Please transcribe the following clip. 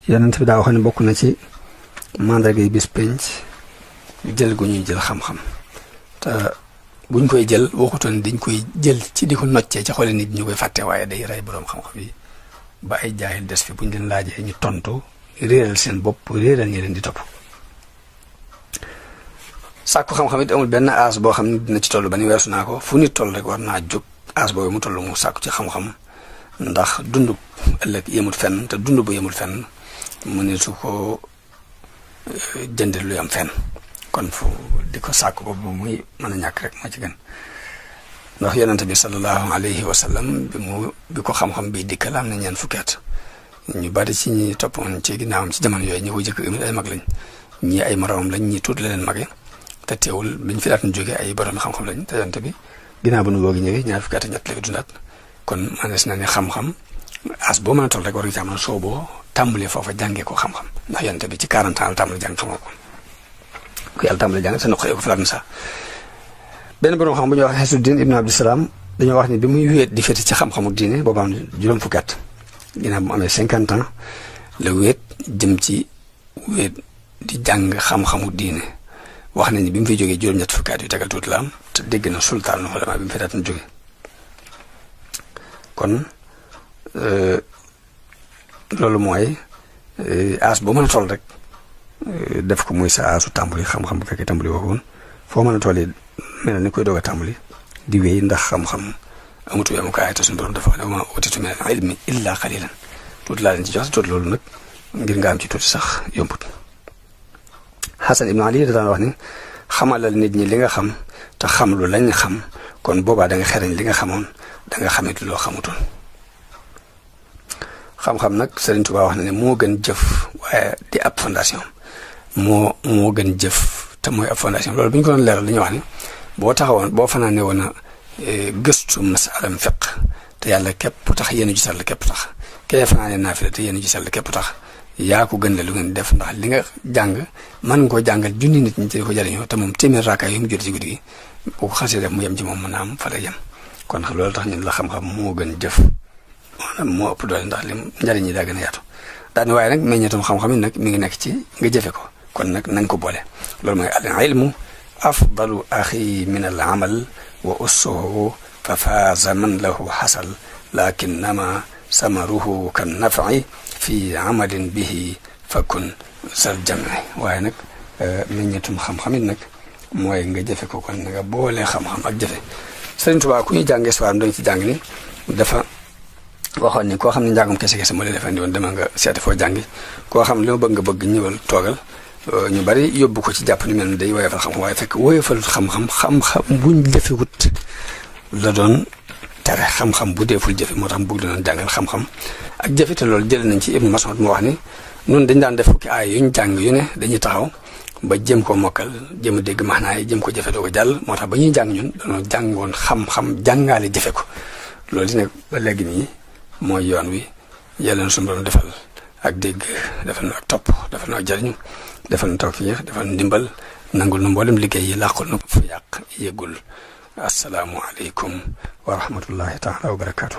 yonent bi daa wax ne bokk na ci mandarga yi bis penc jël gu ñuy jël xam-xam te buñ koy jël waxutoon dañ koy jël ci di ko noccee ci xoole nit ñu koy fàtte waaye day rey boroom xam-xam yi ba ay jaahil des fi buñ leen laajee ñu tontu réeral seen bopp réeral ñi leen di topp. sàkku xam-xam it amul benn aas boo xam ne dina ci toll ba ni weesu naa ko fu nit toll rek war naa jóg aas boobu mu toll mu sàkku ci xam-xam ndax dund ëllëg yemul fenn te dund bu yemul fenn mu ne su ko jëndee lu yam fenn kon fu di ko sàkku ko bu muy mën a ñàkk rek moo ci gën ndax yonente bi sallallahu alayhi wa sallam bi ko xam-xam bi dikkal am na ñeent fukki at ñu bari ci ñi toppoon ci ginnaawam ci jamono yooyu ñi ko jëkk ay mag lañ ñii ay moromam lañ ñii tuuti la leen mage te teewul biñ fi daataan jógee ay borom xam-xam lañ te yonente bi ginnaaw bu nu googi ñëwee ñaar fukki at ak ñett la fi dundaat kon manees na ne xam-xam as boo mën a toll rek war nga ci am na sooboo tàmbalee foofa jàngee ko xam-xam ndax yonente bi ci 40 ans la tàmbali jàng xam nga ko ku yàlla tàmbali jàng te noqee ko fi sax benn borom xam bu ñuy wax Xesuddin Ibn Abdusalaam dañoo wax ni bi muy wéet di féete ci xam-xamu diine boobu am juróom fukki at ginnaaw bu mu amee 50 ans la wéet jëm ci wéet di jàng xam-xamu diine wax nañu bi mu fiy jógee juróom-ñett fukki at yu tegal tuuti la am te dégg na sultaan ulama bi mu fi daataan jóge kon loolu mooy aas boo mën a toll rek def ko muy sa aasu tàmbali xam-xam bu fekkee tàmbali woo ko woon foo mën a toll mel na ni koy doog a tàmbali di wéy ndax xam-xam amatu wi amukaay te suñu borom dafa wax ne wa maa uutiitum mina al-ilmi illaa qaliilan tuuti laa leen ci jox tuuti loolu nag ngir nga am ci tuuti sax yombut. Xasan ibnu Ali da daan wax ni xamalal nit ñi li nga xam te xam lu lañ xam kon boobaa da nga xereñ li nga xamoon da nga xamit loo xamutoon. xam-xam nag Sëriñ Tuubaa wax na ne moo gën jëf waaye di ab fondation moo gën jëf te mooy ab fondation loolu bu ñu ko doon leeral li ñuy wax ni boo taxawoon boo fanaane woon a gëstu masalam fiq te yàlla képp tax yéen a gisal képp tax kee fanaane naafila te yéen a gisal képp tax yaa ko gën le lu ngeen def ndax li nga jàng mën nga koo jàngal junni nit ñi ci ko jariñoo te moom téeméer raakaay yu mu jot ci guddi gi boo ko xasee def mu yem ci moom mën naa am fa lay yem kon loolu tax ñun la xam-xam moo gën jëf maanaam moo ëpp doole ndax lim njariñ yi daa gën a yaatu daani waaye nag meññeetum xam-xam yi nag mi ngi nekk ci nga jëfe ko kon nag nañ ko boole loolu mooy al ilmu afdalu axi min al amal wa ussuhu fa faaza man lahu xasal lakinnama samaruhu kan nafi fi amalin bihi fakun sal jami waaye nag meññeetum xam-xam it nag mooy nga jëfe ko kon nga boole xam-xam ak jëfe Sëriñ Tuubaa ku ñuy jàng histoire dañ ci jàng ni dafa waxoon ni koo xam ne njàngum kese moo lay defandi woon dama nga seeti foo jàngi koo xam li ma bëgg nga bëgg ñëwal toogal ñu bari yóbbu ko ci jàpp ni mel ne day woyofal xam-xam waaye fekk woyofal xam-xam buñ defewut la doon tere xam-xam bu deeful jëfe moo tax mu bëgg doon jàngal xam-xam ak jëfe te loolu jëlee nañ ci Ibnu Mas'ud mu wax ni nun dañ daan def fukki aay yuñ jàng yu ne dañuy taxaw ba jëm ko mokkal jëm a dégg maanaa yi jëm ko jëfe doo ko jàll moo tax ba ñuy jàng ñun dañoo jàngoon xam-xam jàngaale jëfe ko loolu di nag ba léegi nii mooy yoon wi yàlla na suñu borom defal ak dégg defal na ak topp defal na ak jariñu defal na tawfiix defal na ndimbal nangul nu mboolem liggéey yi làqul na fu yàq yëggul asalaamu aleykum wa rahmatullahi taala wa barakaatu.